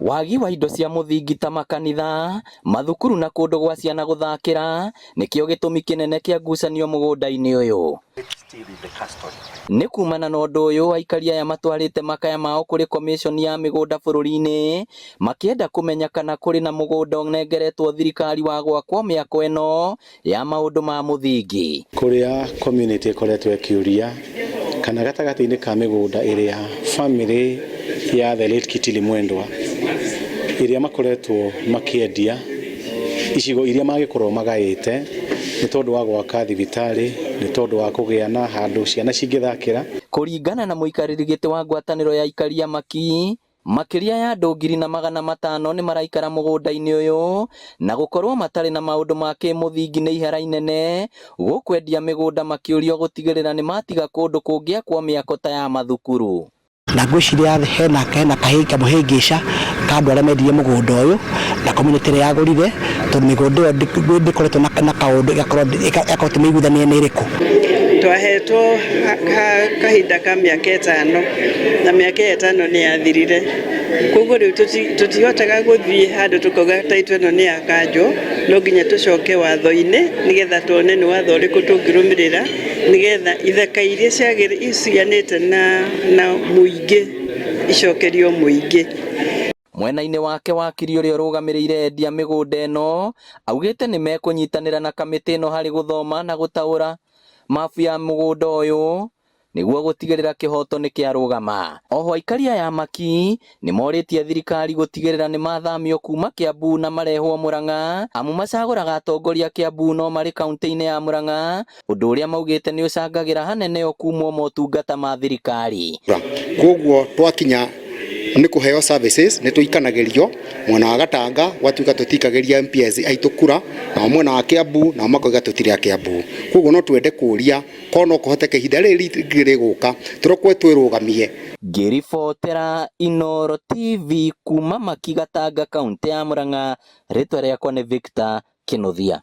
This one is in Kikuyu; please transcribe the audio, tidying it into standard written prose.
Wagi wa indo cia mũthingi ta makanitha, mathukuru na kũndũ gwa ciana gũthakĩra nĩkĩo gĩtũmi kĩnene kĩa ngucanio mũgũnda-inĩ ũyũ. Nĩ kumana na ũndũ ũyũ aikari aya matwarĩte makaya mao kũrĩ commission ya mĩgũnda bũrũri-inĩ makĩenda kũmenya kana kũrĩ na mũgũnda ũnengeretwo thirikari wa gwakwo mĩako ĩno ya maũndũ ma mũthingi. Kũrĩa community ĩkoretwo ĩkĩũria kana gatagatĩ-inĩ ka mĩgũnda ĩrĩa family ya the late Kitili Mwendwa ĩrĩa makoretwo makĩendia icigo iria magĩkorwo magaĩte nĩ tondũ wa gwaka thibitarĩ, nĩ tondũ wa kũgĩa na handũ ciana cingĩthakĩra. Kũringana na mũikarĩri gĩtĩ wa ngwatanĩro ya aikari a Maki, makĩria ya andũ 1500 nĩ maraikara mũgũnda-inĩ ũyũ na gũkorwo matarĩ na maũndũ ma kĩmũthingi nĩ ihera inene gũkwendia mĩgũnda makĩũrio gũtigĩrĩra nĩ matiga kũndũ kũngĩakwo mĩako ta ya mathukuru. Na ngwĩciria hena kamũhĩngĩca ka andũ arĩa mendirie mũgũnda ũyũ na community ĩrĩa yagũrire, tondũ mĩgũnda ĩyo ndĩkoretwo na kaũndũ ĩgakorwo tĩmĩiguithanie nĩ ĩrĩkũ. Twahetwo kahinda ka mĩaka 5 na mĩaka ĩyo 5 nĩ yathirire, koguo rĩu tũtihotaga gũthiĩ handũ tũkauga title ĩno nĩ ya kanjũ. No nginya tũcoke watho-inĩ nĩgetha tuone nĩ watho ũrĩkũ tũngĩrũmĩrĩra nĩgetha ithaka iria icianĩte na mũingĩ icokerio mũingĩ. Mwena-inĩ wake wakiri ũrĩa ũrũgamĩrĩire endia mĩgũnda ĩno augĩte nĩ mekũnyitanĩra na kamĩtĩ ĩno harĩ gũthoma na gũtaũra mabu ya mũgũnda ũyũ nĩguo gũtigĩrĩra kĩhoto nĩ kĩarũgama. Oho aikari aya a Maki nĩ morĩtie thirikari gũtigĩrĩra nĩ mathamio kuma Kiambu na marehwo Murang'a, amu macagũraga atongoria Kiambu no marĩ kaunti-inĩ ya Murang'a, ũndũ ũrĩa maugĩte nĩ ũcangagĩra hanene o kumwo motungata ma thirikari. Koguo twakinya nĩ kũheo services nĩ tũikanagĩrio mwena wa Gatanga, gwatuĩka tũtikagĩria MPs aitũ kura, nao mwena wa Kiambu nao makoiga tũtirĩ a Kiambu. Koguo no twende kũria korwo no kũhoteke ihinda rĩrĩ rĩngĩ rĩgũka tũrekwo twĩrũgamie. Ngĩribotera Inooro TV kuma Maki Gatanga, kaunti ya Murang'a, rĩtwa rĩakwa nĩ Victor Kinuthia.